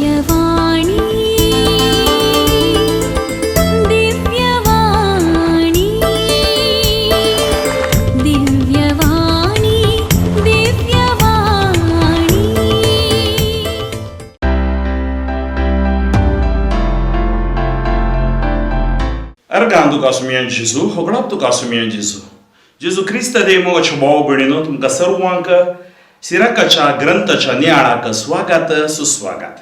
दिव्यवाणी दिव्यवाणी दिव्यवाणी दिव्यवाणी. अर्गां तुका सुमयान जेजू, होगडाप तुका सुमयान जेजू. जेजू क्रिस्त देव मोगाच्या भाव भयणीनो, तुमकां सर्वांक सिराकाच्या ग्रंथाच्या नियाळाक स्वागत सुस्वागत.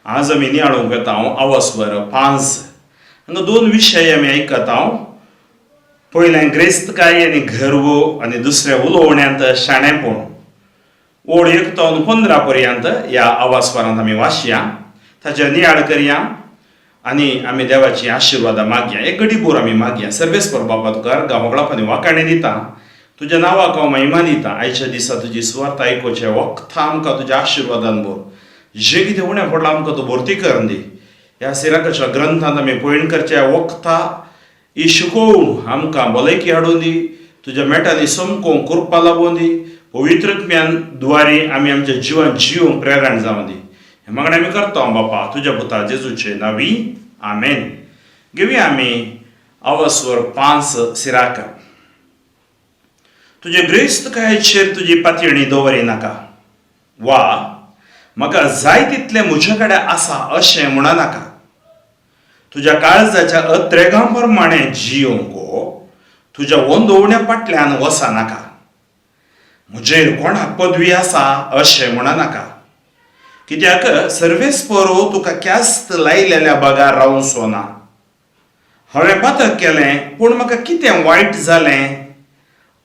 आज आमी नियाळूंक वेता आवासवर 5. हांगा दोन विशय आमी आयकता. पयलें ग्रेस्तकाय आनी गर्व आनी दुसरें उलोवण्यांत शाणेपण. ओड 1 ते 15 पर्यंत ह्या आवासवरांत आमी वाचया, ताचे नियाळ करया आनी आमी देवाची आशिर्वादां मागया. एक घडीभर आमी मागया. सर्वेस्पर बापा, तुका अर्गां होगळाप आनी वाखाणे दिता. तुज्या नांवाक हांव महिमा दिता. आयच्या दिसा तुजी सुवार्थ आयकुचें वखदां आमकां तुज्या आशिर्वादान भर. जें कितें उणें पडलां आमकां तूं भरती करून दी. ह्या सिराकाच्या ग्रंथांत आमी पयण करच्या वखदां ही शिकोवन आमकां भलायकी हाडून दी. तुज्या मेटांनी समकोवंक कृपा लाबून दी. पवित्र ज्ञान द्वारे आमी आमच्या जिवन जिवंक प्रेरण जावं दी. हें मागणें आमी करता बापा, तुज्या पुता जेजूचे नावी, आमेन. घेवया आमी अवस्वर 5 सिराक. तुजे ग्रेस्तकायेचेर तुजी पातयणी दवरी नाका वा म्हाका जाय तितलें म्हजे कडेन आसा अशें म्हणा नाका. तुज्या काळजाच्या अत्रेगां प्रमाणे जियोंक तुज्या वंदोवण्या फाटल्यान वसा नाका. म्हजेर कोणाक पदवी आसा अशें म्हणा नाका, कित्याक सर्वेस्परो तुका क्यास्त लायलेल्या बगार रावचो ना. हांवें पातक केलें पूण म्हाका कितें वायट जालें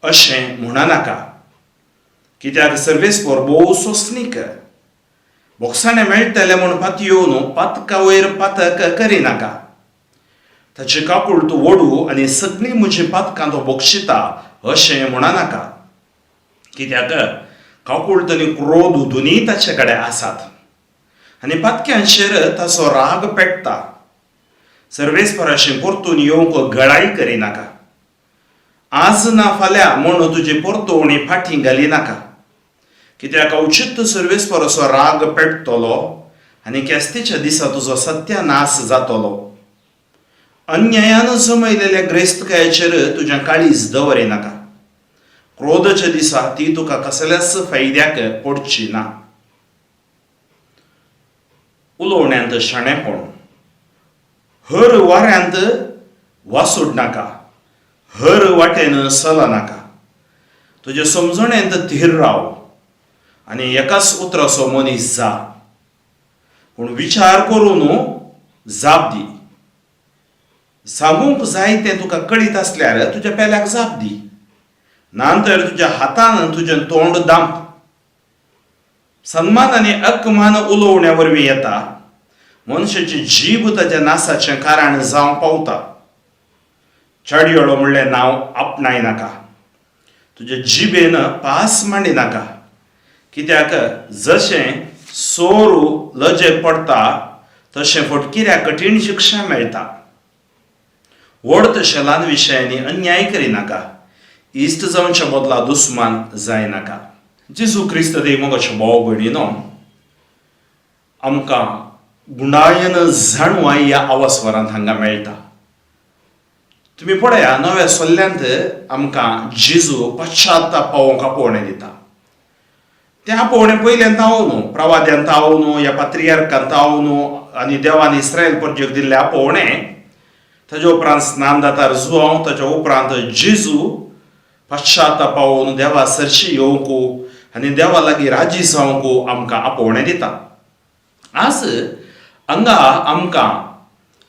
अशें म्हणा नाका, कित्याक सर्वेस्पर भोव सोंसणीक. बोगसाणें मेळटलें म्हूण पातयेवन पातका वयर पातक करिनाका. ताची काकूळ तूं वडू आनी सगळीं म्हजी पातकां तो बक्षिता अशें म्हणा नाका, कित्याक काकूळट आनी क्रोध दोनूय ताचे कडेन आसात आनी पातक्यांचेर ताचो राग पेट्टा. सर्वेस्पराशी परतून येवंक गळाय करिनाका. आज ना फाल्यां म्हूण तुजी परतवणी फाटीं घाली नाका, कित्याक अवचित सर्वेस्पराचो राग पेट्टलो आनी केस्तीच्या दिसा तुजो सत्यानाश जातलो. अन्यायान जमयलेल्या ग्रेस्तकायेचेर तुजें काळीज दवरिनाका. क्रोधाच्या दिसा ती तुका कसल्याच फायद्याक पडची ना. उलोवण्यांत शाणेपण. हर वाऱ्यांत वासूड नाका, हर वाटेन चलनाका. तुजे समजणेंत धीर राव आनी एकाच उतराचो मनीस जा, पूण विचार करून जाप दी. सांगूंक जाय तें तुका कळीत आसल्यार तुज्या पेल्याक जाप दी, ना तर तुज्या हातान तुजें तोंड दांप. सन्मान आनी अपमान उलोवण्या वरवीं येता. मनशाची जीब ताच्या नासाचें कारण जावंक पावता. चाडयोळो म्हणलें नांव आपणाय नाका. तुजे जिबेन पास मांडी नाका, कित्याक जशें सोरू लजेक पडटा तशें फटकिऱ्या कठीण शिक्षा मेळटा. व्हड तशें ल्हान विशयांनी अन्याय करिनाका. इश्ट जावच्या बदला दुस्मान जायनाका. जेजू क्रिस्त देव मोगाच्या भाव भयणीनो, आमकां गुंडायन जाणवाय ह्या आवासवरांत हांगा मेळटा. तुमी पळया, नव्या सल्ल्यांत आमकां जेजू पश्चाताप पावोवंक आपोवणें दिता. तें आपोवणें पयल्यान न्हू, प्रवाद्यान न्हू, ह्या पात्रियार्कान न्हू आनी देवान इस्रायल परजेक दिल्लें आपोवणें. ताच्या उपरांत स्नान दातार जुवांव, ताच्या उपरांत जेजू पश्चाताप पावोवन देवा सरशी येवंक आनी देवा लागीं राजी जावंक आमकां आपोवणें दिता. आज हांगा आमकां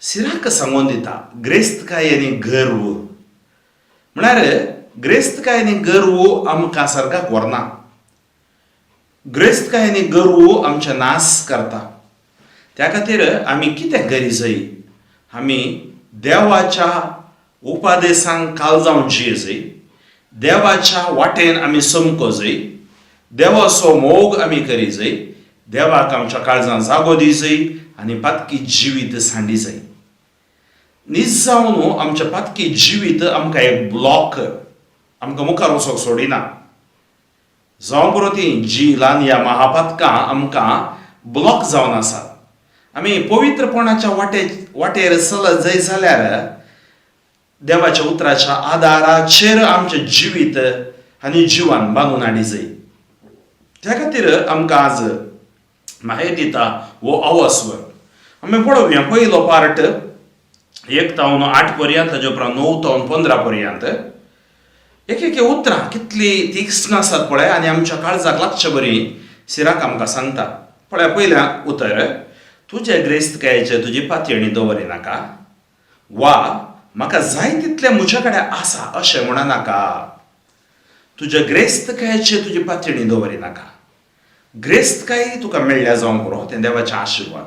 सिराक सांगून दिता ग्रेस्तकाय आनी गर्व. म्हळ्यार ग्रेस्तकाय आनी गर्व आमकां सर्गाक व्हरना. ग्रेस्तकाय आनी गर्व आमचे नाश करता. त्या खातीर आमी कितें करी जाय? आमी देवाच्या उपादेसांक काल जावन जिये जाय. देवाच्या वाटेन आमी समको जाय. देवाचो मोग आमी करी जाय. देवाक आमच्या काळजान जागो दी जाय आनी पातकी जिवीत सांडी जाय. नीज जावन आमच्या पातकी जिवीत आमकां एक ब्लॉक, आमकां मुखार वचोंक सोडिना. जावं पुरो ती जी ल्हान ह्या महापातकां आमकां ब्लॉक जावन आसात. आमी पवित्रपणाच्या वाटे वाटेर चलत जाय जाल्यार देवाच्या उतराच्या आदाराचेर आमचें जिवीत आनी जिवन बांदून हाडी जाय. त्या खातीर आमकां आज म्हायती दिता हो अवस्वर. आमी पळोवया पयलो पार्ट 1 तावन 8 पर्यंत, ताजे उपरांत 9 तावन 15 पर्यंत. एक एक उतरां कितली तीक्ष्ण आसात पळय आनी आमच्या काळजाक लागचे बरी सिराक आमकां सांगता. पळय पयल्या उतर, तुजे ग्रेस्तकायेचेर तुजी पातयेणी दवरी नाका वा म्हाका जाय तितलें म्हज्या कडेन आसा अशें म्हणा नाका. तुज्या ग्रेस्तकायेचेर तुजी पातयेणी दवरी नाका. ग्रेस्तकाय तुका मेळ्ळ्या जावंक पुरो, तें देवाचें आशिर्वाद,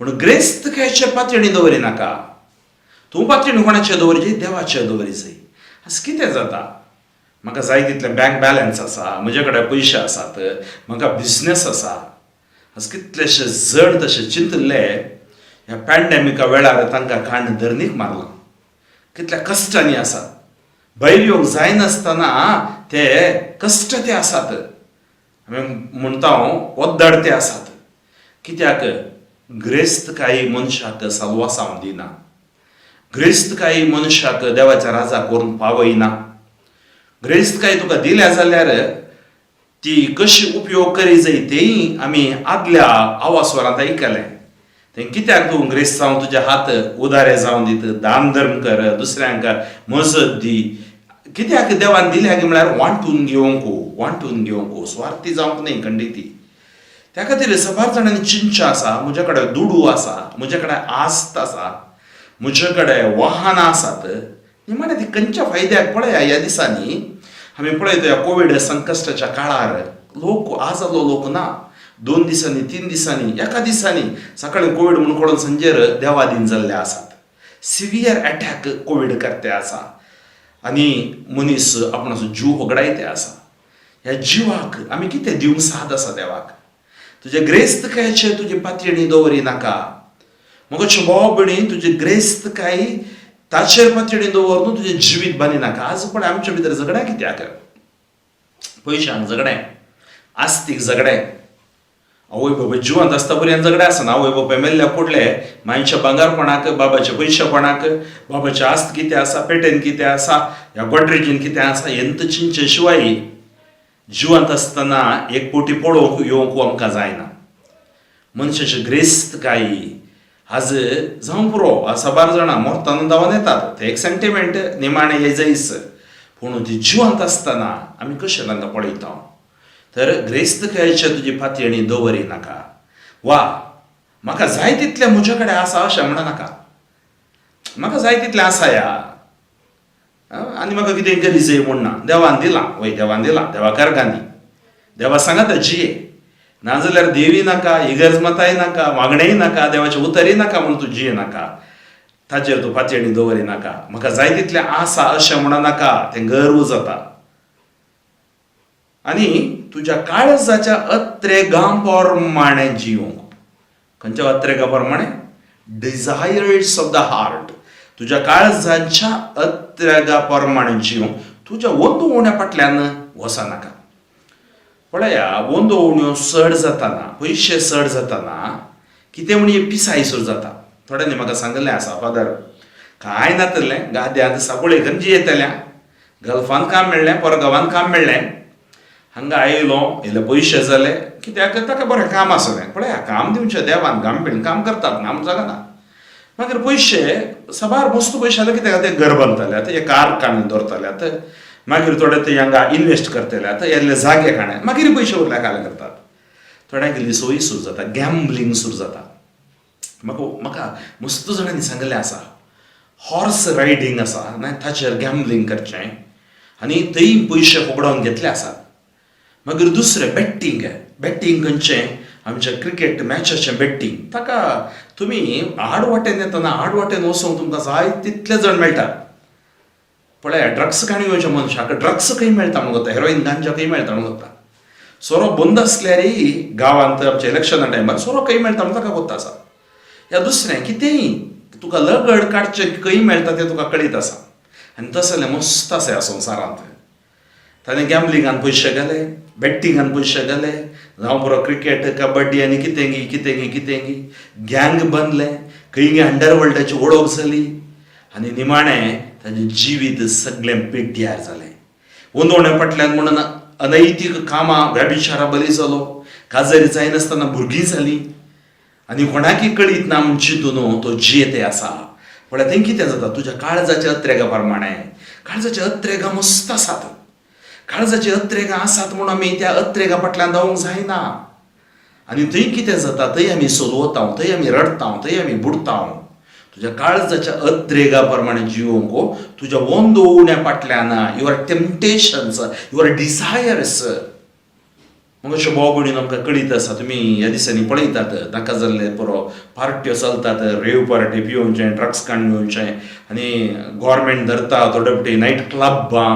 पूण ग्रेस्तकायेचेर पातयेणी दवरी नाका. तूं पातयेणी कोणाचेर दवरी? देवाचेर दवरी जाय. आज कितें जाता, म्हाका जाय तितलें बँक बॅलन्स आसा, म्हजे कडेन पयशे आसात, म्हाका बिजनस आसा. आज कितलेशे जण तशें चिंतिल्ले ह्या पॅन्डेमिका वेळार तांकां काण धरणीक मारलां, कितल्या कश्टांनी आसात, भायर येवंक जायनासतना ते कश्ट ते आसात. आमी म्हणटा ओद्दाडते आसात. कित्याक ग्रेस्तकाय मनशाक साल्वासांव दिना, ग्रेस्तकाय मनशाक देवाच्या राजाक व्हरून पावयना. ग्रेस्तकाय तुका दिल्या जाल्यार ती कशी उपयोग करी जाय तेय आमी आदल्या आवासवरांत आयकलें. तें कित्याक तूं ग्रेस्त जावन तुजे हात उदारे जावन दित, दान धर्म कर, दुसऱ्यांक मजत दी. कित्याक देवान दिल्या म्हळ्यार वांटून घेवंक, वांटून घेवंक, स्वार्थी जावंक न्हय खंडिती. त्या खातीर सबार जाणांनी चिंतचें आसा, म्हज्या कडेन दुडू आसा, म्हज्या कडेन आस्त आसा, म्हजे कडेन वाहनां आसात, निमाणें ती खंयच्या फायद्याक? पळया ह्या दिसांनी आमी पळयता ह्या कोवीड संकश्टाच्या काळार लोक आज जाल्लो लोक ना, 2 दिसांनी 3 दिसांनी एका दिसांनी सकाळी कोवीड म्हणून कळून संजेर देवादीन जाल्ले आसात. सिवियर अटॅक कोवीड करते आसा आनी मनीस आपणाचो जीव होगडायते आसा. ह्या जिवाक आमी कितें दिवंक साद आसा देवाक? तुजे ग्रेस्तकायेचेर तुजी पातयेणी दवरी नाका. मगो भाव भयणी, तुजी ग्रेस्तकाय ताचेर पातयेणी दवर न्हू, तुजें जिवीत बांदी नाका. आज पळय आमच्या भितर झगडें कित्याक? पयशांक झगडें, आस्तीक झगडें. आवय बापाय जिवंत आसता पर्यंत झगडें आसना. आवय बापाय मेल्ल्या फुडले मांयच्या भांगर कोणाक, बाबाचे पयशे कोणाक, बाबाचे आस्त कितें आसा, पेटेन कितें आसा, ह्या गोड्रेजीन कितें आसा, हेंत चिंचे शिवाय जिवंत आसतना एक पोटी पळोवंक येवंक आमकां जायना. मनशाची ग्रेस्तकाय आज जावं पुरो, आज साबार जाणां मरतना धांवन येतात, ते एक सेंटिमेंट निमाणें हे जायस, पूण ती जिवंत आसतना आमी कशें तांकां पळयता? तर ग्रेस्तकायेचेर तुजी पातयेणी दवरी नाका वा म्हाका जाय तितलें म्हजे कडेन आसा अशें म्हणा नाका. म्हाका जाय तितलें आसा ह्या आनी म्हाका कितें करी जाय म्हूण ना, देवान दिलां, वय देवान दिलां, देवा करगांनी देवा सांगाता जिये, नाजाल्यार देवी नाका, इगर्ज माताय नाका, मागणेय नाका, देवाचें उतरय नाका म्हूण तूं जिये नाका, ताचेर तूं पातयेणी दवरी नाका. म्हाका जाय तितलें आसा अशें म्हणा नाका, तें गर्व जाता. आनी तुज्या काळजाच्या अत्रेगां प्रमाणें जिवंक. खंयच्या अत्रेगा प्रमाणें? Desires of the heart. तुज्या काळजाच्या अत्रेगा प्रमाणें जिवंक, तुज्या वंदोवण्या फाटल्यान वचनाका. पळया वंदोवण्यो चड जाताना, पयशे चड जाताना कितें म्हणजे पिसाय सुरू जाता. थोड्यांनी म्हाका सांगिल्लें आसा, फादर कांय नातलें गाद्यांत साबोळे गंजी येतल्या, गल्फान काम मेळ्ळें, परगांवान काम मेळ्ळें, हांगा आयलो इल्ले पयशे जाले, कित्याक ताका बरें काम आसलें. पळया काम दिवचें देवान, गांभीण काम करतात ना आमकां जागना. मागीर पयशे साबार मस्त पयशे जाले, कित्याक ते घर बांदतले, ते कार काडून दवरतल्यात, मागीर थोडे ते हांगा इनवेस्ट करतले, इल्ले जागे काडे, मागीर पयशे उरल्या काल करतात. थोड्यांक इल्ली सोयी सुरू जाता, गॅम्बलींग सुरू जाता. म्हाका म्हाका मस्त जाणांनी सांगिल्लें आसा, हॉर्स रायडींग आसा ना, ताचेर गॅम्बलींग करचें आनी थंय पयशे होगडावन घेतले आसात. मागीर दुसरें बॅटींग, बॅटींग खंयचें? आमच्या क्रिकेट मॅचाचें बॅटींग. ताका तुमी आड वाटेन येतना आड वाटेन वचूंक तुमकां जाय तितले जाण मेळटात. पळया ड्रग्स काणी येवच्या मनशाक ड्रग्स खंय मेळटा म्हणून वता, हेरोइन गांजा खंय मेळटा म्हणून वता. सोरो बंद आसल्यारय गांवांत आमच्या इलेक्शना टायमार सोरो खंय मेळटा म्हणून ताका वता आसा. ह्या दुसरें कितेंय तुका लगड काडचें खंय मेळटा तें तुका कळीत आसा. आनी तसलें मस्त आसा ह्या संवसारांत. ताणें गॅम्बलिंगान पयशे घाले, बॅटिंगान पयशे घाले, जावं पुरो क्रिकेट, कबड्डी आनी कितेंगी कितेंगी कितेंगी गँग बांदलें, खंय अंडरवर्ल्डाची वळख जाली आनी निमाणें ताजें जिवीत सगळें पिड्ड्यार जालें. वंदोवण्या फाटल्यान म्हणून अनैतीक कामां, व्यभिचारा बली जालो, काजारी जायनासतना भुरगीं जालीं आनी कोणाकय कळीत ना म्हूण चिंतून तो जियेते आसा. पळय थंय कितें जाता, तुज्या काळजाच्या अत्रेगा प्रमाणें. काळजाचे अत्रेगा मस्त आसात, काळजाचे अत्रेगां आसात म्हूण आमी त्या अत्रेगा फाटल्यान धांवूंक जायना. आनी थंय कितें जाता, थंय आमी सोलवता, थंय आमी रडटा, थंय आमी बुडटा. तुज्या काळजाच्या अत्रेगा प्रमाणे जिवंक, तुज्या वंदोवण्या फाटल्यान, your temptations, your desires. मग अश्यो भाव भयणीन आमकां कळीत आसा, तुमी ह्या दिसांनी पळयतात नाका जाल्ले पुरो पार्ट्यो चलतात, रेव पार्टी, पियोवचें, ड्रग्स काडून घेवचें आनी गोवोरमेंट धरता थोडे फावटी नायट क्लबां,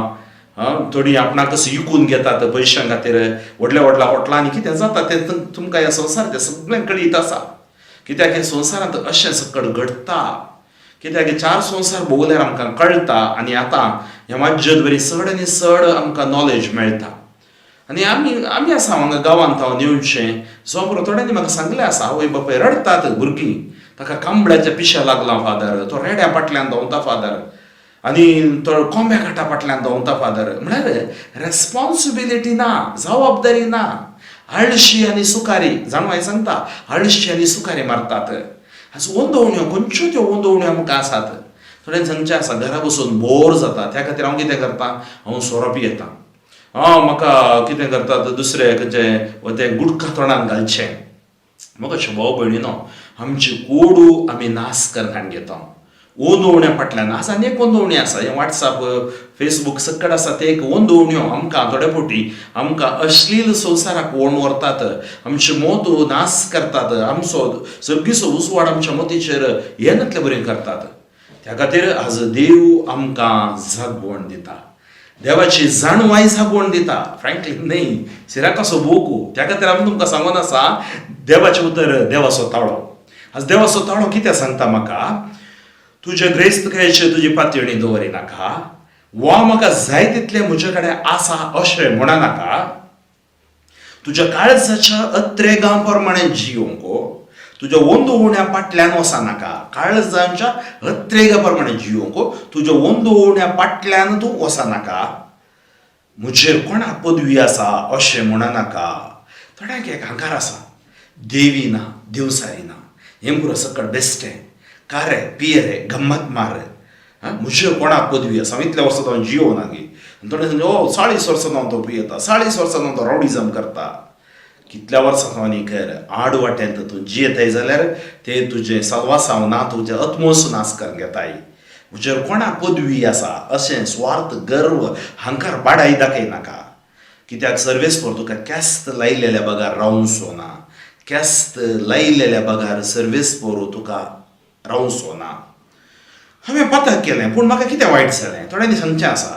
थोडीं आपणाकच विकून घेतात पयशां खातीर व्हडल्या व्हडल्या हॉटलांनी. कितें जाता तें तुमकां ह्या संवसाराचें सगळें कळीत आसा. कित्याक हे संवसारांत अशें सकट घडटा, कित्याक चार संवसार भोगल्यार आमकां कळटा आनी आतां ह्या माज्जत बरी चड आनी चड आमकां नॉलेज मेळटा. आनी आमी आसा हांगा गांवांत हांव येवचें जावं पुरो, थोड्यांनी म्हाका सांगलें आसा, आवय बापाय रडटात भुरगीं, ताका कांबळ्याच्या पिशा लागलां फादर, तो रेड्या फाटल्यान धांवता फादर आनी तो कोंब्या काटा फाटल्यान धांवता फादर. म्हळ्यार रेस्पॉन्सिबिलिटी ना, जबाबदारी ना, आळशी आनी सुकारी. जाणवाय सांगता, आळशी आनी सुकारी मारतात. आज वंदोवण्यो खंयच्यो त्यो वंदोवण्यो आमकां आसात. थोड्यांनी सांगचें आसा, घरा बसून बोर जाता, त्या खातीर हांव कितें करता, हांव सोरो पियेता, हांव म्हाका कितें करतात दुसरें खंयचें तें गुटखा तोंडान घालचें. म्हाका अशें भाव भयणीनो, आमची कोडू आमी नाश करपाक घेता वंदोवण्या फाटल्यान. आज आनी एक वंदोवणी आसा, हें वॉट्सएप, फेसबूक सकट आसा ते एक वंदोवण्यो आमकां थोडे फावटी आमकां अश्लील संवसाराक ओडून व्हरतात, आमचे मोत नाश करतात, आमचो सगळीचो उजवाड आमच्या मतीचेर येनातले बरें करतात. त्या खातीर आज देव आमकां जागवण दिता, देवाची जाणवाय जागवण दिता. फ्रँकली न्हय सिराकाचो बोकू. त्या खातीर आमी तुमकां सांगून आसा, देवाचें उतर देवाचो ताळो. आज देवाचो ताळो कितें सांगता म्हाका, तुजे ग्रेस्तकायेचेर तुजी पातयणी दवरी नाका वा म्हाका जाय तितलें म्हजे कडेन आसा अशें म्हणा नाका. तुज्या काळजाच्या अत्रेगां प्रमाणे जियोंक, तुज्या वंदोवण्या फाटल्यान वचा नाका. काळजांच्या अत्रेगा प्रमाणे जियोंक, तुज्या वंदोवण्या फाटल्यान तूं वचा नाका. म्हजेर कोणा पदवी आसा अशें म्हणा नाका. थोड्यांक एक हांकार आसा, देवी ना, देवसारी ना, हें पुरो सकट बेश्टें कारे पियरे गम्मत मार, म्हजेर कोणाक पदवी आसा, हांव इतल्या वर्सां हांव जियोना गे. आनी थोडे सांगचे, ओ 40 वर्सां हांव तो पियेता, 40 वर्सां हांव तो रावडीजम करता. कितल्या वर्सां हांव आनी कर आड वाट्यांत तूं जियेताय जाल्यार ते तुजें सलवासांव ना, तुजें आत्मोस नाश करून घेताय. म्हजेर कोणाक पदवी आसा अशें स्वार्थ, गर्व, हांकार, बाडाय दाखयनाका. कित्याक सर्वेस्पर तुका केस्त लायलेल्या बगार रावचो ना, केस्त लायलेल्या बगार सर्वेस्पर तुका रावचो ना. हांवें पथक केलें पूण म्हाका कितें वायट जालें. थोड्यांनी सांगचें आसा,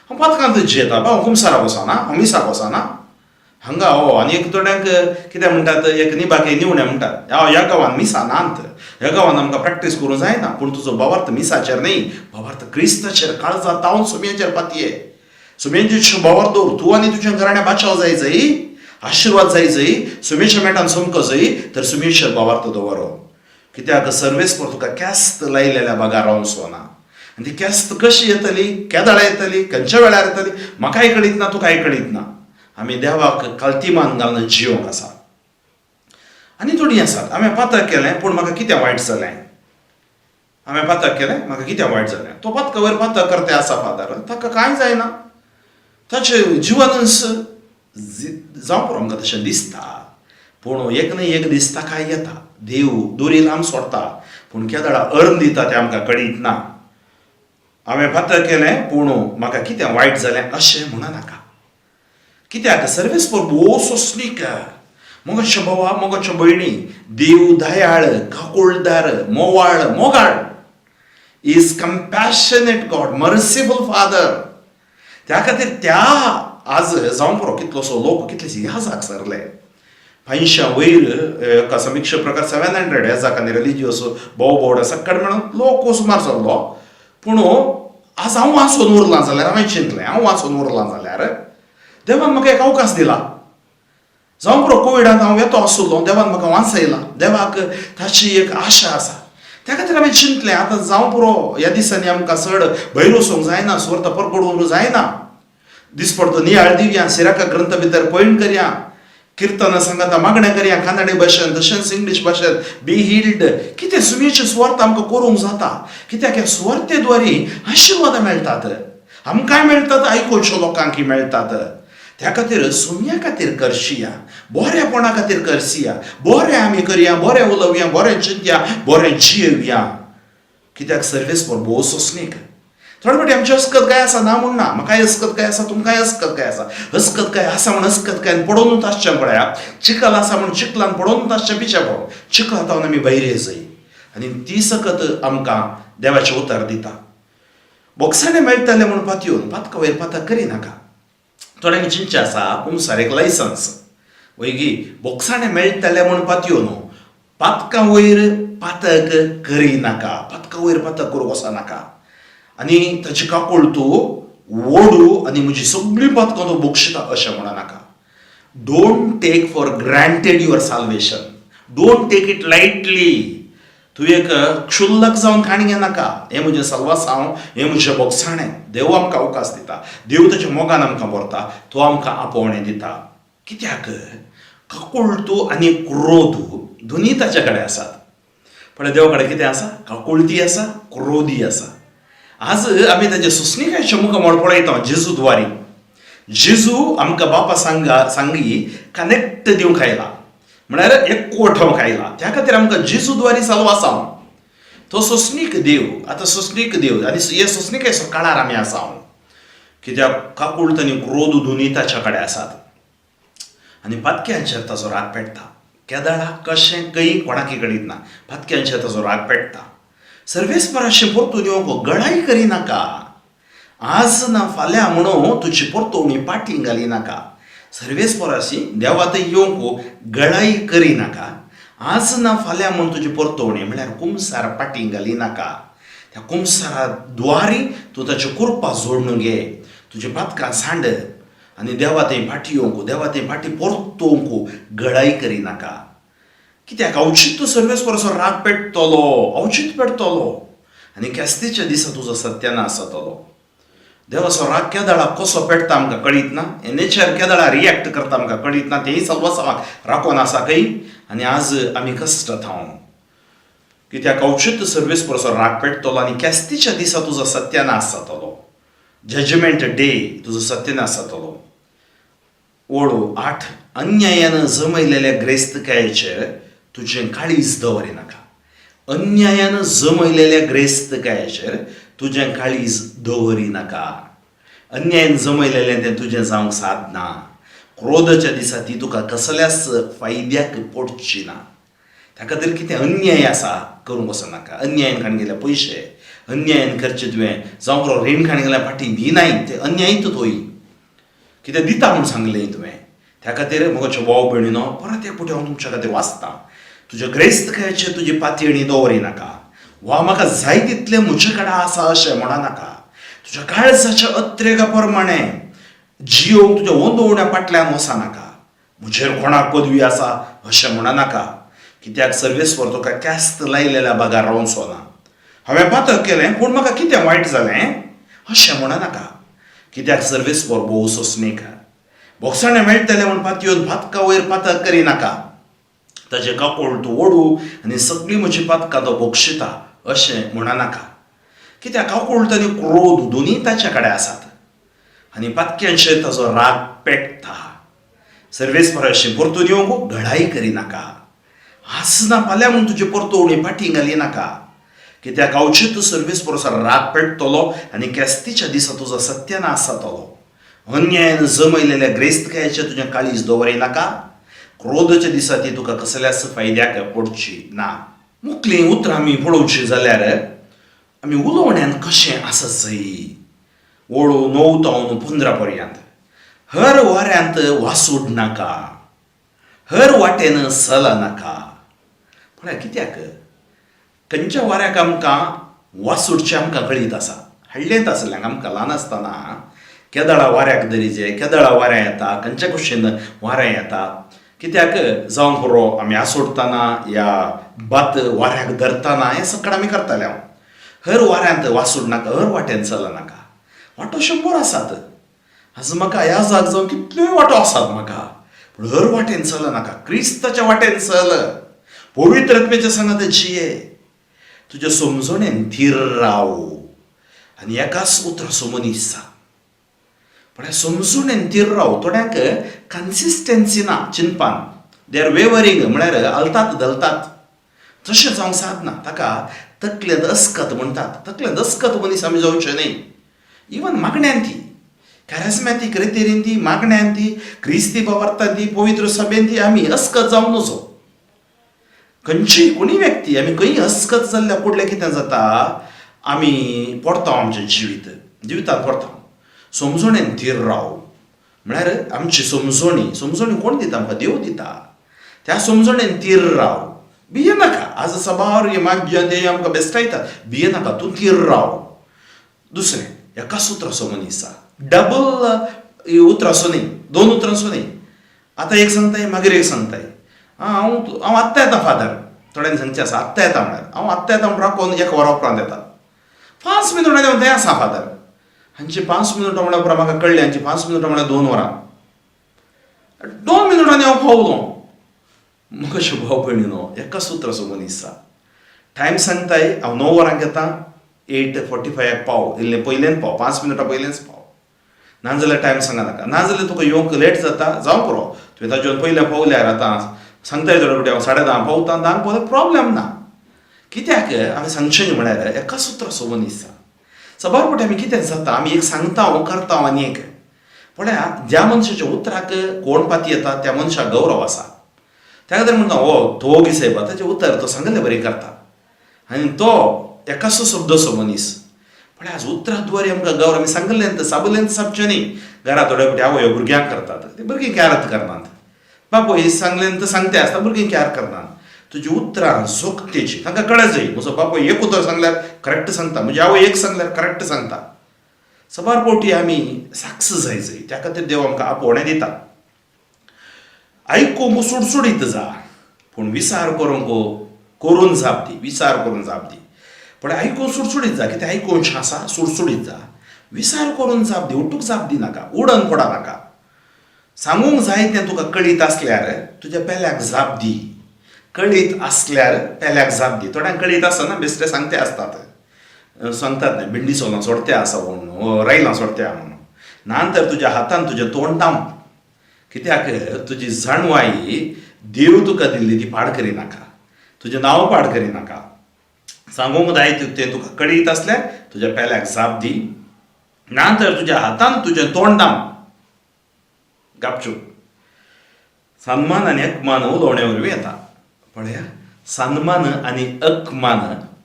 हांव पथकांतच जियेता बा, हांव कुमसाराक वचना, हांव मिसाक वचना हांगा. हो आनी एक थोड्यांक कितें म्हणटात, एक निबाके निवणे म्हणटात, ह्या गांवांत मिसां नात, ह्या गांवांत आमकां प्रॅक्टीस करूंक जायना. पूण तुजो भावार्थ मिसाचेर न्हय, भावार्थ क्रिस्ताचेर, काळजा तावन सुमयेचेर पातये, सुमयेचेर भावार्थ दवर. तूं आनी तुज्या घराण्या बाचाव जाय जय, आशिर्वाद जाय जय, सुमेच्या मेटान समको जय, तर सुमेचेर भावार्थ दवरो. कित्याक सर्वेस्पर तुका केस्त लायलेल्या बगार रावचो ना. आनी ती केस्त कशी येतली, केदळा येतली, खंयच्या वेळार येतली, म्हाकाय कळीत ना, तुकाय कळीत ना. आमी देवाक कालतीमान घालून जियोंक आसा. आनी थोडीं आसात, हांवें पातक केलें पूण म्हाका कितें वायट जालें, हांवें पातक केलें म्हाका कितें वायट जालें. तो पातका वयर पातक करते आसा फादर, ताका कांय जायना, ताचें जिवनच जावं पुरो आमकां तशें दिसता. पूण एक न्हय एक दीस ताकाय येता, देव दोरी लांब सोडटा पूण केदळा अर्न दिता तें आमकां कळीत ना. हांवें पातक केलें पूण म्हाका कितें वायट जालें अशें म्हणा नाका. कित्याक सर्वेस्पर भोव सोंसणीक. मोगाच्या भावा, मोगाच्या भयणी, देव दयाळ, काकुळदार, मोवाळ, मोगाळ, is compassionate God, merciful father. त्या खातीर त्या आज जावं पुरो कितलोसो लोक, कितलेशे याजाक सरले 500 वयर, एका समिक्षा प्रकार 700 याजाक आनी रिलिजियस भोव भोवडे सक्कड म्हणून लोक सुमार सरलो. पूण आज हांव वाचून उरलां जाल्यार, हांवें चिंतलें, हांव वाचून उरलां जाल्यार देवान म्हाका एक अवकाश दिला. जावं पुरो कोविडांत हांव वेतो आसुल्लो, देवान म्हाका वांचयला, देवाक ताची एक आशा आसा. त्या खातीर हांवें चिंतलें आतां जावं पुरो, ह्या दिसांनी आमकां चड भयर वचूंक जायना, सुवार्थ परगडूंक जायना, दिसपडतो नियाळ दिवया, सिराका ग्रंथ भितर पयण करया, किर्तनां सांगाता मागणें करया कानडी भाशेन तशेंच इंग्लीश भाशेन, बी हिल्ड. कितें सुमयेचे सुवार्थ आमकां करूंक जाता, कित्याक ह्या सुवार्थे द्वारी आशिर्वादां मेळटात, आमकांय मेळटात, आयकुच्या लोकांकय मेळटात. त्या खातीर सुमया खातीर करशिया, बरेपणा खातीर करसिया, बरें आमी करया, बरें उलोवया, बरें चिंतया, बरें जियेवया. कित्याक सर्वेस्पर भोव सोंसणीक. थोडे फावटी आमची अस्कत काय आसा, ना म्हूण ना, म्हाकाय अस्कत काय आसा, तुमकांय अस्कत काय आसा. अस्कत काय आसा म्हूण अस्कत कायन पडोवनूच आसचें पळया, चिखल आसा म्हूण चिखलान पडोवनूच आसचें पिशें पडोवन चिखला तावन आमी भायर येजय. आनी ती सकत आमकां देवाचें उतर दिता. बोगसाणें मेळटलें म्हूण पातयेवन पातका वयर पातक करिनाका. थोड्यांक चिंतचें आसा कुमसार एक लायसन्स वयगी, बोगसाणें मेळटलें म्हूण पातयेवन पातकां वयर पातक करिनाका, पातकां वयर पातक करूंक वचनाका. आनी ताची काकूळ तूं ओडू आनी म्हजी सगळीं पातकां तूं बक्षिता अशें म्हणनाका. Don't take for granted your salvation, don't take it lightly. तूं एक क्षुल्लक जावन काणी घेनाका, हें म्हजें सल्वासांव, हें म्हजें बोगसाणें. देव आमकां अवकाश दिता, देव ताच्या मोगान आमकां व्हरता, तो आमकां आपोवणें दिता. कित्याक काकुळटू आनी क्रोध दोनूय ताचे कडेन आसात. पण देवा कडेन कितें आसा? काकुळटी आसा, क्रोधी आसा. आज आमी ताचे सोंसणीकायेच्या मुखामळ पळयता जेजू द्वारी. जेजू आमकां बापा सांगा सांगी कनेक्ट दिवंक आयला, म्हळ्यार एकवटोवंक आयला. त्या खातीर आमकां जेजू द्वारी चालू आसा. तो सोंसणीक देव, आतां सोंसणीक देव आनी हे सोंसणीकायेचो काळार आमी आसा. कित्याक काकुळट आनी क्रोध दोनूय ताच्या कडेन आसात आनी पातक्यांचेर ताचो राग पेट्टा. केदळा कशें कई कोणाकी कळीत ना, पातक्यांचेर ताचो राग पेट्टा. सर्वेस्पराशी परतून येवंक गळाय करिनाका, आज ना फाल्यां म्हणून तुजी परतवणी पाटी घालिनाका. सर्वेस्पराशी देवा थंय येवंक गळाय करिनाका, आज ना फाल्यां म्हूण तुजी परतवणी म्हळ्यार कुमसार पाटी घालिनाका. त्या कुमसारा द्वारी तूं ताच्यो कुरपा जोडून घे, तुजी पातकां सांड आनी देवा थंय फाटी येवंक, देवा थंय फाटी परतोवंक गळाय करिनाका. कित्याक अवचीत तूं सर्वेस्पराचो राग पेट्टलो, अवचीत पेट्टलो आनी केस्तीच्या दिसा तुजो सत्यानाश जातलो. देवाचो राग केदळा कसो पेट्टा आमकां कळीत ना, हे नेचर केदळा रिएक्ट करता आमकां कळीत ना, तेंय सल्वासांवाक राखून आसा खंय. आनी आज आमी कश्ट हांव, कित्याक अवचीत सर्वेस्पराचो राग पेट्टलो आनी केस्तीच्या दिसा तुजो सत्यानाश जातलो. जजमेंट डे तुजो सत्यानाश जातलो. ओळो 8, अन्यायान जमयलेल्या ग्रेस्तकायेचेर तुजें काळीज दवरिनाका. अन्यायान जमयलेल्या ग्रेस्तकायेचेर तुजें काळीज दवरिनाका. अन्यायान जमयलेलें तें तुजें जावंक सादना. क्रोधाच्या दिसा ती तुका कसल्याच फायद्याक पडची ना. त्या खातीर कितें अन्याय आसा करूंक वचनाका. अन्यायान काडून गेले पयशे, अन्यायान करचें तुवें, जावं बरो रीण काडून गेल्यार फाटीं दिनाय, तें अन्यायत तोय कितें दिता म्हूण सांगलें तुवें. त्या खातीर म्हज्या भाव भयणीनो, परत एक फावटी हांव तुमच्या खातीर वाचतां. तुज्या ग्रेस्तकायेचेर तुजी पातयेणी दवरिनाका, वा म्हाका जाय तितलें म्हजे कडेन आसा अशें म्हणनाका. तुज्या काळजाच्या अत्रेगा प्रमाणें जियोवंक तुज्या वंदोवण्या फाटल्यान वचनाका. म्हजेर कोणाक पदवी आसा अशें म्हणनाका, कित्याक सर्वेस्पर तुका क्यास्त लायलेल्या बागार रावचो ना. हांवें पातक केलें पूण म्हाका कितें वायट जालें अशें म्हणनाका, कित्याक सर्वेस्पर भोव सोंसणीक. बोगसाणें मेळटलें म्हूण पातयेवन पातका वयर पातक करिनाका. ताचें काकोळ तूं ओडू आनी सगळीं म्हजी पातकां तो बक्षिता अशें म्हणनाका, कित्याक काकूळ आनी क्रोध दोनूय ताचे कडेन आसात आनी पातक्यांचेर ताचो राग पेट्टा. सर्वेस्पराशी परतून येवंक घडाय करिनाका. आसना फाल्यां म्हूण तुजी परतवणी फाटीं घालिनाका, कित्याक अवचीत सर्वेस्पराचो राग पेट्टलो आनी केस्तीच्या दिसा तुजो सत्यानाश जातलो. अन्यायान जमयलेल्या ग्रेस्तकायेचेर तुजें काळीज दवरिनाका. क्रोधाच्या दिसा ती तुका कसल्याच फायद्याक पडची ना. मुखलीं उतरां आमी पळोवची जाल्यार आमी उलोवण्यान कशें आसत जय. ओळू 9 तावन 15 पर्यंत, हर वाऱ्यांत वासूड नाका, हर वाटेन चल नाका. पळय कित्याक खंयच्या वाऱ्याक आमकां वासूडचें आमकां कळीत आसा. हाडलेंत आसलें आमकां ल्हान आसतना केदळा वाऱ्याक दरीजे, केदळा वाऱ्या येता, खंयच्या कुशीन वारें येता. कित्याक जावंक पुरो आमी आसोडटना या भात वाऱ्याक धरतना हें सगळें आमी करताले. हांव हर वाऱ्यांत वासूड नाका, हर वाटेन चलनाका. वाटो 100 आसात. आज म्हाका ह्या जाग जावन कितल्योय वाटो आसात म्हाका, पूण हर वाटेन चलनाका. क्रिस्ताच्या वाटेन चल, पवित्र आत्म्याच्या सांगात जिये, तुज्या समजणेन थीर राव आनी एकाच उतराचो मनीस जा. पण समजणेन थीर राव. थोड्यांक कन्सिस्टन्सी ना चिंतपान, they are wavering, म्हळ्यार हलतात धलतात. तशें जावंक सादना. ताका तकलेंत अस्कत म्हणटात. तकलेंत अस्कत मनीस आमी जावचें न्हय. इवन मागण्यान ती कॅरिस्मॅटीक रितीन ती मागण्यान ती क्रिस्ती बाबार्तान ती पवित्र सभेन ती आमी अस्कत जावं नजो. खंयची कोणी व्यक्ती आमी खंय अस्कत जाल्ल्या पडलें कितें जाता, आमी पडता आमचें जिवीत जिवितांत पडता. समजणेन थीर राव म्हळ्यार आमची समजणी, समजणी कोण दिता आमकां? देव दिता. त्या समजणेन थीर राव, भिये नाका. आज सबार हे मागीर ते आमकां बेस्टायतात, भिये नाका, तूं थीर राव. दुसरें, एकाच उतराचो मनीस आसा, डबल उतराचो न्ही, दोन उतरांचो न्ही. आतां एक सांगताय, मागीर एक सांगताय. आं, हांव हांव आत्तां येता फादर. थोड्यांनी सांगचें आसा, आत्तां येता म्हळ्यार हांव आत्तां येता म्हण राकोन एक वरां उपरांत येता. 5 मिनटां हांव थंय आसा फादर. हांची 5 मिनटां म्हळ्यार उपरांत म्हाका कळ्ळें, हांची 5 मिनटां म्हळ्यार 2 वरां. 2 मिनटांनी हांव पावलो. म्हाका कशें भाव भयणीनो, एकाच उतराचो मनीस आसा. टायम सांगताय, हांव 9 वरांक येता, 8:45 पाव, इल्लें पयलेंच पाव, 5 मिनटां पयलेंच पाव. नाजाल्यार टायम सांगा नाका. नाजाल्यार तुका येवंक लेट जाता, जावं पुरो, तुवें ताज्या पयलें पावल्यार. आतां सांगताय थोडे फावटी हांव 10:30 पावता, 10 पावल्यार प्रॉब्लेम ना. कित्याक हांवें सांगचें न्ही म्हळ्यार एकाच उतराचो मनीस आसा. सबार फावटी आमी कितें जाता, आमी एक सांगता हांव, करता आनी एक. पळया, ज्या मनशाच्या उतराक कोण पाती येता त्या मनशाक गौरव आसा. त्या खातीर म्हणटा, हो तो सायबा, ताचें उतर तो सांगलें बरें करता आनी तो एकाचो शब्दसो मनीस. पण आज उतराद्वारे आमकां गौरव. आमी सांगलें साबलें सापचें न्ही. घरा थोडे फावटी आवय भुरग्यांक करतात, ती भुरगीं क्यारत करनात. बापूय सांगलें तर सांगते आसता, भुरगीं क्यार करनात. तुजी उतरां जोखतेची तांकां कळत जाय, म्हजो बापूय एक उतर सांगल्यार करेक्ट सांगता, म्हजी आवय एक सांगल्यार करेक्ट सांगता. सबार फावटी आमी साक्स जाय जाय. त्या खातीर देव आमकां आपोवणें दिता. आयकूंक सुडसुडीत जा, पूण विचार करूंक करून जाप दी. विचार करून जाप दी. पण आयकूंक सुडसुडीत जा, कितें आयकूंक आसा, सुडसुडीत जा, विचार करून जाप दी, उठूक जाप दी नाका, उडन पडा नाका. सांगूंक जाय तें तुका कळीत आसल्यार तुज्या पेल्याक जाप दी. कळीत आसल्यार पेल्याक जाप दी. थोड्यांक कळीत आसना, बेश्टे सांगते आसतात, सांगतात न्ही, भिंडी सोलां सोडते आसा म्हणून, रायलां सोडते म्हणून. ना तर तुज्या हातान तुजें तोंड दाम. कित्याक तुजी जाणवाय देव तुका दिल्ली ती पाड करिनाका, तुजें नांव पाड करिनाका. सांगूंक जाय तें तुका कळीत आसल्यार तुज्या पेल्याक जाप दी, ना तर तुज्या हातान तुजें तोंड दाम, गापचूप. सन्मान आनी अपमान उलोवण्या वरवीं येता. पळया, सन्मान आनी अपमान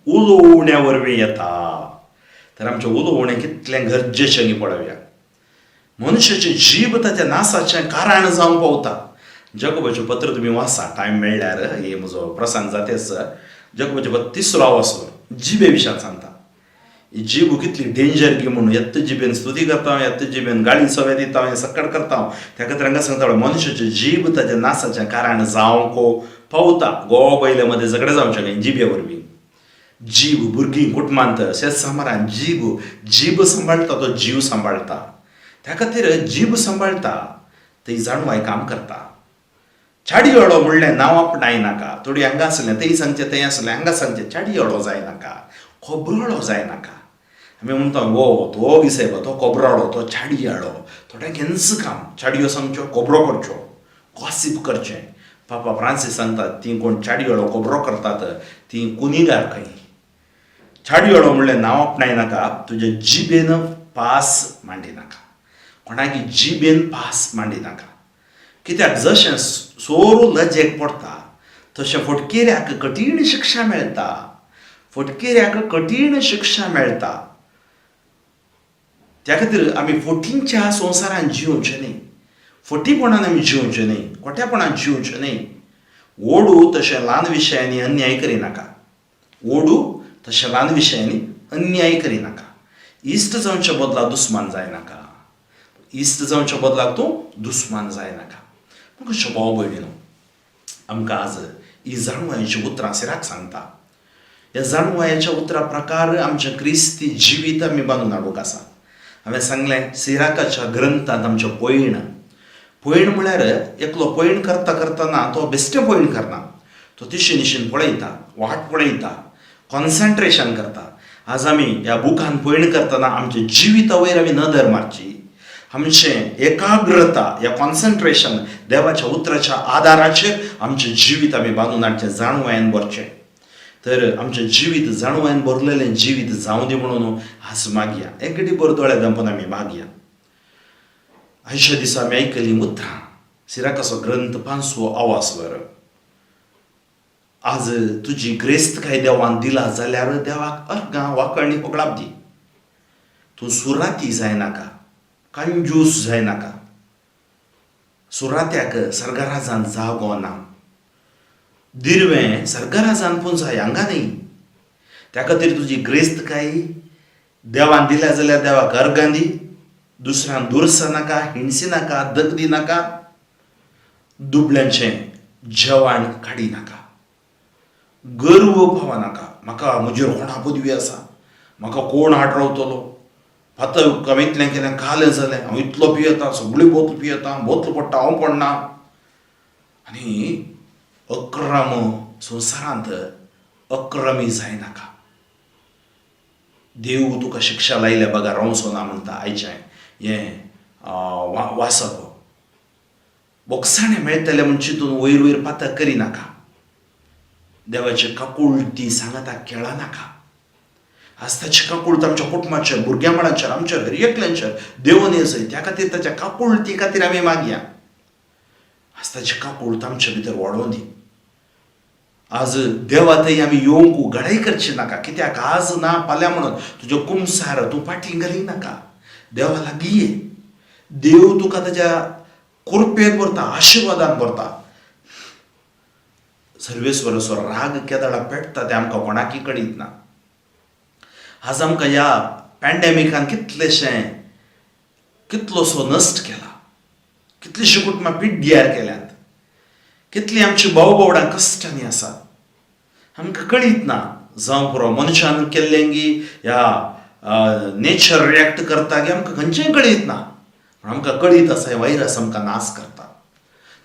उलोवण्या वरवीं येता. तर आमचें उलोवणें कितलें गरजेचें न्ही पळोवया. मनशाचें जीब ताच्या नासाचें कारण जावंक पावता. जगोबाचें पत्र तुमी वाचा टायम मेळ्ळ्यार. हे म्हजो प्रसंग जातेच. जगोबाचें पत्र तिसरो आवासो जिबे विशयान सांगता. ही जीब कितली डेंजर गी म्हणून, येत्त जिबेन स्तुती करता, येत्त जिबेन गाळी सवे दिता, हें सक्कड करता. त्या खातीर हांगा सांगता, मनशाचें जीब ताच्या नासाचें कारण जावंक पावता. गोवा बैल्या मदें झगडें जावचें न्ही जिबे वरवीं. जीव भुरगीं कुटुंबांत शेत सांबारान जीव, जीब सांबाळटा तो जीव सांबाळटा. त्या खातीर जीब सांबाळटा ती जाणवाय काम करता. चाडयोळो म्हणलें नांव आपणायनाका. थोडी हांगा आसलें थंय सांगचें, थंय आसलें हांगा सांगचें. चाडयोळो जायनाका, खोबरोळो जायनाका. आमी म्हणटा, वो तो गिसायबा, तो कोबराळो, तो चाडयाळो. थोड्यांक हेंच काम, चाडयो सांगच्यो, कोबरो करच्यो, गॉसीप करचें. पापा फ्रांसीस सांगतात, ती कोण चाडयोळो कोबरो करतात ती कुनिगार खंय. चाडयोळो म्हणलें नांव आपणायनाका. तुज्या जिबेन पास मांडिनाका, कोणाकी जिबेन पास मांडिनाका. कित्याक जशें सोरू लजेक पडटा तशें फटकिऱ्याक कठीण शिक्षा मेळटा. फटकिऱ्याक कठीण शिक्षा मेळटा. त्या खातीर आमी फटींच्या संवसारान जिवचें न्ही, फटीपणान आमी जिवचें न्ही, खोट्यापणान जिवचें न्ही. ओडू तशें ल्हान विशयांनी अन्याय करिनाका. ओडू तशें ल्हान विशयांनी अन्याय करिनाका. इश्ट जावच्या बदला दुस्मान जायनाका. इश्ट जावच्या बदलाक तूं दुस्मान जायनाका. म्हाका भाव भयणीनो. आमकां आज ही जाणवायेचीं उतरां सिराक सांगता. ह्या जाणवायेच्या उतरां प्रकार आमचें क्रिस्ती जिवीत आमी बांदून हाडूंक आसा. हांवें सांगलें, सिराकाच्या ग्रंथांत आमचें पयण, पयण म्हळ्यार एकलो पयण करता करतना तो बेश्टें पयण करना, तो तिशीन निशीन पळयता, वाट पळयता, कॉन्संट्रेशन करता. आज आमी ह्या बुकान पयण करतना आमच्या जिविता वयर आमी नदर मारची, आमचें एकाग्रता ह्या कॉन्संट्रेशन देवाच्या उतराच्या आदाराचेर आमचें जिवीत आमी बांदून हाडचें, जाणवायेन भरचें. तर आमचें जिवीत जाणवायेन भरलेलें जिवीत जावं दी म्हणून आज मागया. एक घडी भर दोळे धांपून आमी मागया. आयच्या दिसा आमी आयकलीं उतरां, सिराकाचो ग्रंथ पांचवो आवाज वर. आज तुजी ग्रेस्तकाय देवान दिला जाल्यार देवाक अर्गां वाकणी होगडाप दी. तूं सुराती जायनाका, कंजूस जायनाका. सुरात्याक सर्गराजान जागो ना, दिरवें सर्गराजान पुंजाय हांगा न्ही. त्या खातीर तुजी ग्रेस्तकाय देवान दिल्या जाल्यार देवाक अर्गां दी, दुसऱ्यांक दुरसनाका, हिणसी नाका, दगदी नाका, दुबळ्यांचें जेवण काडी नाका, गर्व पावा नाका. म्हाका म्हजेर कोणा पदवी आसा, म्हाका कोण हाड रावतलो, आतां कमीतलें केलें कालें जालें, हांव इतलो पियेता, सगळी बोतल पियेता, बोतल पडटा हांव पडना. आनी अक्रम संवसारांत अक्रमी जायनाका. देव तुका शिक्षा लायल्या बगर रावचो ना म्हणटा आयचें हें वाचप. बोगसाणें मेळटलें म्हूण चिंतून वयर वयर पातक करिनाका. देवाची काकुळटी सांगाता खेळनाका. आज ताची काकुळट आमच्या कुटुंबाचेर, भुरग्यां बाळांचेर, आमचेर, हर एकल्यांचेर देवून येजय. त्या खातीर ताच्या काकुळटी खातीर आमी मागया. आज ताची काकुळट आमचे भितर वाडोवन दी. आज देवा थंय आमी येवंक घडाय करची नाका, कित्याक आज ना फाल्यां म्हणून तुज्यो कुमसार तूं फाटीं घाली नाका. देवा लागीं ये, देव तुका ताज्या कृपेन भरता, आशिर्वादान भरता. सर्वेस्वराचो राग केदळा पेटता तें आमकां कोणाकय कळीत ना. आज आमकां ह्या पॅन्डेमिकान कितलेशें कितलोसो नश्ट केला, कितलीशीं कुटुंबां पिड्ड्यार केल्यांत, कितलीं आमची भाव भावडां कश्टांनी आसात, आमकां कळीत ना. जावं पुरो मनशान केल्लें गी ह्या नेचर रिएक्ट करता गी, आमकां खंयचेंय कळीत ना. पूण आमकां कळीत आसा, हे व्हायरस आमकां नाश करता.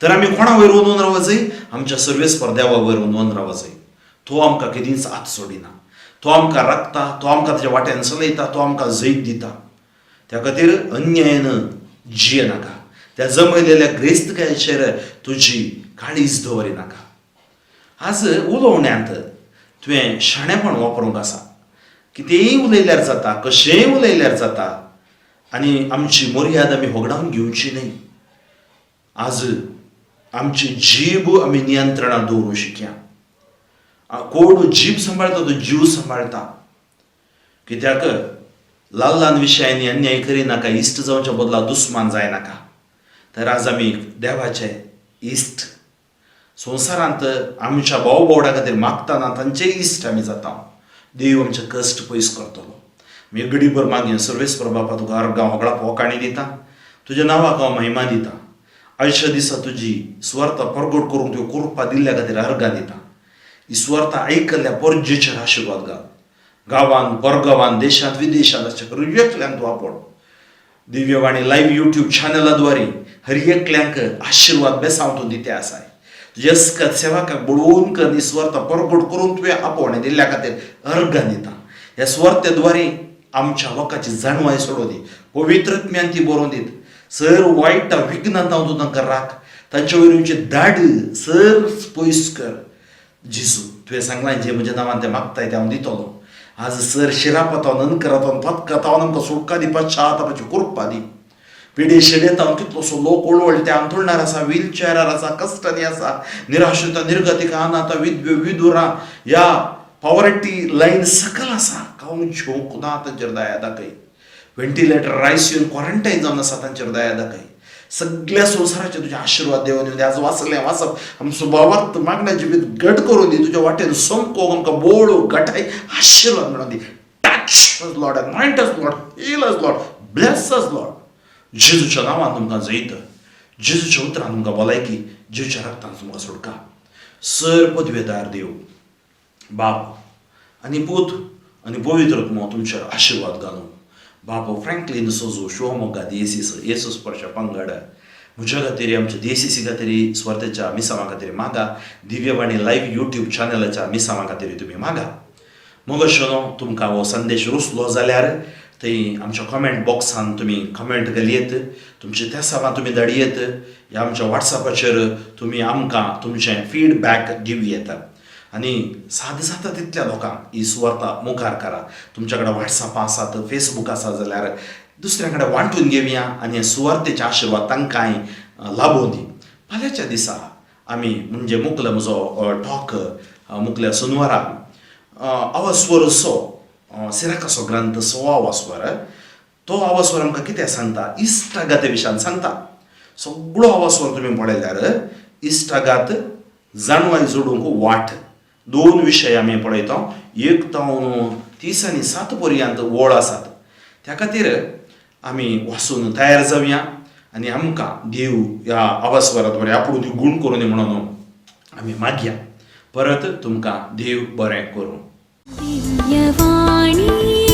तर आमी कोणा वयर वचून रावजय? आमच्या सर्वेस्पर देवा वयर वचून रावजय. तो आमकां केदींच हात सोडिना, तो आमकां राखता, तो आमकां ताच्या वाट्यान चलयता, तो आमकां जैत दिता. त्या खातीर अन्यायान जिये नाका, त्या जमयलेल्या ग्रेस्तकायेचेर तुजी काळीज दवरी नाका. आज उलोवण्यांत तुवें शाणेपण वापरूंक आसा. कितेंय उलयल्यार जाता, कशेंय उलयल्यार जाता, आनी आमची मर्याद आमी होगडावन घेवची न्हय. आज आमची जीब आमी नियंत्रणांत दवरूंक शिकया. कोण जीब सांबाळटा तो जीव सांबाळटा. कित्याक ल्हान ल्हान विशयांनी अन्याय करिनाका, इश्ट जावच्या बदला दुस्मान जायनाका. तर आज आमी देवाचे इश्ट संवसारांत आमच्या भाव भावडा खातीर मागतना तांचे इश्ट आमी जाता. देव आमचे कश्ट पयस करतलो. आमी घडीभर मागया. सर्वेस्पर बापा, तुका अर्गां होगळा पोकाणी दिता, तुज्या नांवाक हांव महिमा दिता. आयच्या दिसा तुजी सुवार्ता परगट करूंक तुवें कृपा दिल्ल्या खातीर अर्गां दिता. ही सुवार्ता आयकल्ल्या परजेचेर आशिर्वाद घाल. गांवांत, परगांवांत, देशांत, विदेशांत आसच्या हर एकल्यांक तूं आपोड. दिव्यवाणी लायव्ह युट्यूब चॅनलाद्वारे हर एकल्यांक आशिर्वाद बेसांव तूं दिते आसाय. तुज्या अस्कत सेवकाक बळोवन कर ही सुवार्ता परगट करूंक तुवें आपोवणें दिल्ल्या खातीर अर्गां दिता. ह्या सुवार्तेद्वारे आमच्या लोकांची जाणवाय सोडून दी, पवित्र ज्ञान ती बरोवन दीत. सर वायट विघ्नांत हांव तूं तांकां राख, तांच्या वयर येवचे दाड सर पयस कर. जेजू, तुवें सांगलां, जे म्हज्या नांवान ते मागताय ते हांव दितलो. आज सर शिरापातावन, अनकरातावन, पत्कतावन आमकां सुटका दी, पश्चातापाची कृपा दी. पिडे शेडेतावन कितलोसो लोक ओळवळ ते आंतुळणार आसा, व्हीलचेअरार आसा, कश्टांनी आसा, निराश्रिता, निर्गतिका, अनाथा, विधवे, विधुरा ह्या पॉवर्टी लायन सकल आसा. खावंक जेवंक ना, तांचेर दया दाखय. व्हेंटिलेटर, आयसीयून क्वॉरंटायन जावन आसा, तांचेर दया दाखय. सगळ्या संवसाराचे तुजे आशिर्वाद देवन येवन. आज वाचलें वाचप आमचो भावार्थ मागण्या जिवीत घट करून दी. तुज्या वाटेन समको आमकां बोळ घटाय आशिर्वाद मेळोवन दी. Touch us, Lord, anoint us, Lord, heal us, Lord, bless us, Lord. जेजूच्या नांवान तुमकां जैत, जेजूच्या उतरान तुमकां भलायकी, जेजूच्या रक्तान तुमकां सुटका. सर पदवेदार देव बाप आनी पूत आनी पवित्र आत्मो तुमचेर आशिर्वाद घालूं. बाप फ्रँकलीन सोजू शिवमोग्गा दियेसीस येसू स्पर्श पंगड म्हज्या खातीर, आमच्या दियेसीसी खातीर, सुवार्तेच्या मिसांवा खातीर मागा. दिव्यवाणी लायव्ह यूट्यूब चॅनलाच्या मिसांवा खातीर तुमी मागा. मोगशनो, तुमकां हो संदेश रुचलो जाल्यार थंय आमच्या कमेंट बॉक्सान तुमी कमेंट घालयेत, तुमची तेसावां तुमी धाडयेत, ह्या आमच्या वॉट्सॅपाचेर तुमी आमकां तुमचें फिडबॅक दिवं येता आनी साद जाता तितल्या लोकांक ही सुवार्ता मुखार करा. तुमच्या कडेन वॉट्सॅप आसात, फेसबूक आसा जाल्यार दुसऱ्या कडेन वांटून घेवया आनी हे सुवार्तेचे आशिर्वाद तांकांय लाबोवं दी. फाल्यांच्या दिसा आमी म्हणजे मुखलो म्हजो टॉक मुखल्या सुनवारा आवास्वर सो सिराकाचो ग्रंथ सो आवास्वर, तो आवास्वर आमकां कितें सांगता? इश्टागते विशयान सांगता. सगळो आवास्वर तुमी पळयल्यार इश्टागात जाणवाय जोडूंक वाट, दोन विशय आमी पळयता. 1 तावन 30 आनी 7 पर्यंत ओळ आसात. त्या खातीर आमी वाचून तयार जावया आनी आमकां देव ह्या आवास्वरात बरें आपूण ती गूण करूं दी म्हणून आमी मागया. परत तुमकां देव बरें करूं. दिव्यवाणी.